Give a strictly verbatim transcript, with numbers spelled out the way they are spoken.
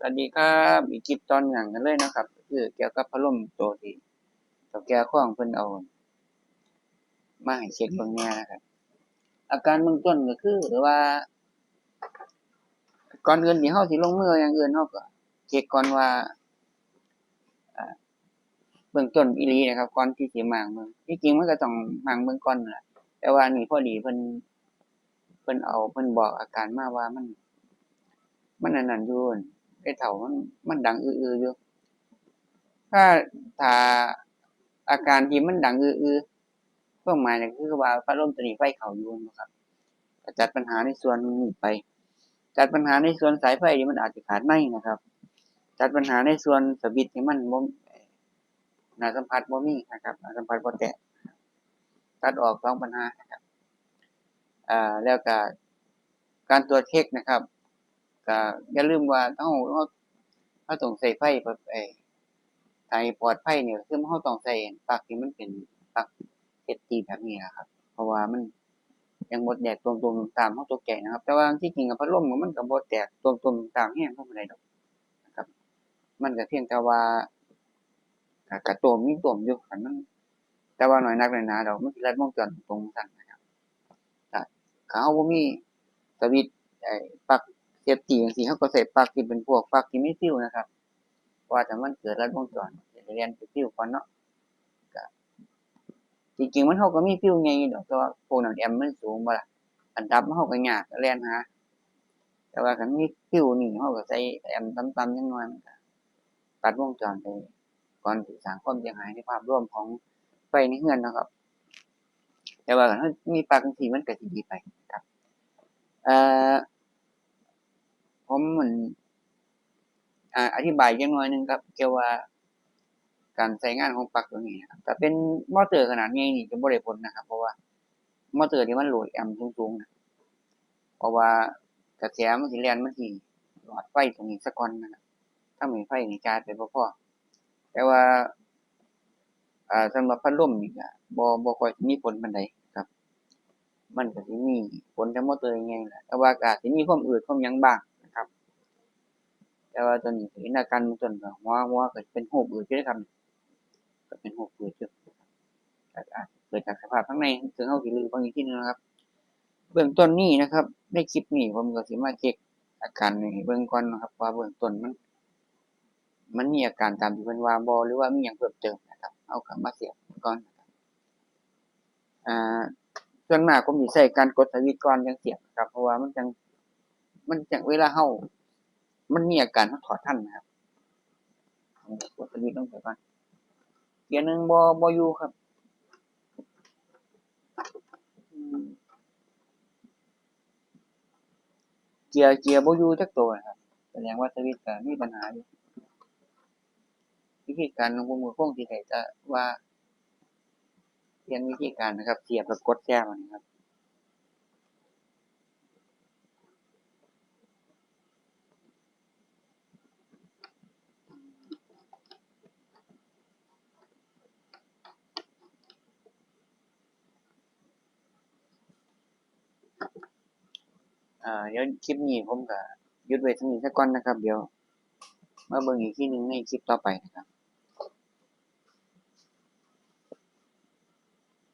วัสดีครับ อีกคลิปต่อเนื่องกันเลยนะครับ ก็คือเกี่ยวกับพัดลมตัวที่เฒ่าแก่คองเพิ่นเอามาให้เช็คเบิ่งแหน่นะครับ อาการเบื้องต้นก็คือว่า ก่อนอื่นที่เราสิลงมืออย่างอื่น เราก็เช็คก่อนว่า อ่า เบื้องต้นอีหลีนะครับ ก่อนที่สิมาเบิ่ง ที่จริงมันก็ต้องมาเบิ่งก่อนนั่นแหละ แต่ว่านี่พอดีเพิ่น เพิ่นเอา เพิ่นบอกอาการมาว่ามัน มันอันนั้นอยู่ ไอ้เฒ่ามัน มันดังอื้อๆอยู่ ถ้า ถ้าอาการที่มันดังอื้อๆ ความหมายน่ะคือว่าพัดลมตัวนี้ไฟเข้าอยู่นะครับ ก็จัดปัญหาในส่วนนี้ไป จัดปัญหาในส่วนสายไฟที่มันอาจจะขาดในนะครับ จัดปัญหาในส่วนสวิตช์ที่มันบ่ หน้าสัมผัสบ่มีนะครับ หน้าสัมผัสบ่แตะ ตัดออกสองปัญหานะครับ อ่า แล้วก็การตรวจเช็คนะครับ ก็อย่าลืมว่าเรา เรา เราต้องใช้ไฟแบบ เอ่อ ให้ปลอดภัยนี่ก็คือเราต้องใช้ปลั๊กที่มันเป็นปลั๊กเซฟตี้แบบนี้นะครับ เพราะว่ามันยังบ่แตกโตมๆตามๆ เราตกใจนะครับ แต่ว่าที่จริงอะพัดลมมันก็บ่แตกโตมๆตามๆแฮงเท่าใดดอกนะครับ มันก็เพียงแต่ว่า ก็ ก็โตมมีโตมอยู่ คันมัน แต่ว่าน้อยนักน้อยหนาดอก มันสิลัดวงจรตรงๆจั่งซั้นนะครับ ถ้า ถ้าเราบ่มีสวิตช์ ไอ้ปลั๊กเซฟตี้จั่งซี้ เราก็ใช้ปลั๊กที่เป็นพวกปลั๊กที่มีฟิวส์นะครับ เพราะว่าถ้ามันเกิดลัดวงจร สิได้เปลี่ยนเป็นฟิวส์ก่อนเนาะ ก็ จริงๆมัน เราก็มีฟิวส์ใหญ่อยู่ดอก แต่ว่าพวกนั้นแอมป์มันสูงบ่ล่ะ คันดับเราก็ยาก ก็แล่นหา แต่ว่าคันมีฟิวส์นี่ เราก็ใส่แอมป์ต่ำๆจักหน่อย มันก็ตัดวงจรไป ก่อนสิสร้างความเสียหายในภาพรวมของไฟในเรือนนะครับ แต่ว่าคันเรามีปลั๊กจั่งซี้มันก็สิดีไปครับ เอ่อ ผมมัน อ่า อธิบายจักหน่อยหนึ่งครับ เกี่ยวว่าการใช้งานของปลั๊กตัวนี้นะครับ ถ้าเป็นมอเตอร์ขนาดใหญ่นี่จะบ่ได้ผลนะครับ เพราะว่ามอเตอร์ที่มันโหลดแอมป์สูงๆนะ เพราะว่ากระแสมันสิแล่นมาที่หลอดไฟตรงนี้ซะก่อนนะครับ ทำให้ไฟนี่จ่ายไปบ่พอ แต่ว่า อ่า สำหรับพัดลมนี่ก็บ่ บ่ค่อยสิมีผลปานใดครับ มันก็สิมีผลแต่มอเตอร์ใหญ่แหละ แต่ว่าก็อาจสิมีความอืดความหยังบ้างนะครับ แต่ว่าตัวนี้ก็เห็นอาการเบื้องต้นก็หัว หัวก็เป็นหูบอืดอยู่เด้อครับ ก็เป็นหูบอืดอยู่ ก็อาจจะเกิดจากสภาพข้างใน ซึ่งเราสิรื้อเบิ่งอีกทีหนึ่งนะครับ เบื้องต้นนี้นะครับ ในคลิปนี้ผมก็สิมาเช็คอาการให้เบิ่งก่อนนะครับ ว่าเบื้องต้นมัน มันมีอาการตามที่เพิ่นว่าบ่ หรือว่ามีหยังเพิ่มเติมนะครับ เราก็มาเสียบก่อนนะครับ อ่า ส่วนมากผมสิใช้การกดสวิตช์ก่อนจั่งเสียบนะครับ เพราะว่ามันจั่ง มันจั่งเวลาเรา มันมีอาการเราถอดทันนะครับ ผมกดสวิตช์ลงไปก่อน เกียร์หนึ่งบ่ บ่อยู่ครับ อืม เกียร์ เกียร์บ่อยู่จักตัวนะครับ แสดงว่าสวิตช์ก็มีปัญหาอยู่ วิธีการของผมก็คงสิได้แต่ว่า เปลี่ยนวิธีการนะครับ เสียบแล้วกดแช่มันนะครับ อ่า เดี๋ยวคลิปนี้ผมก็หยุดไว้เท่านี้ซะก่อนนะครับ เดี๋ยวมาเบิ่งอีกทีหนึ่งในคลิปต่อไปนะครับ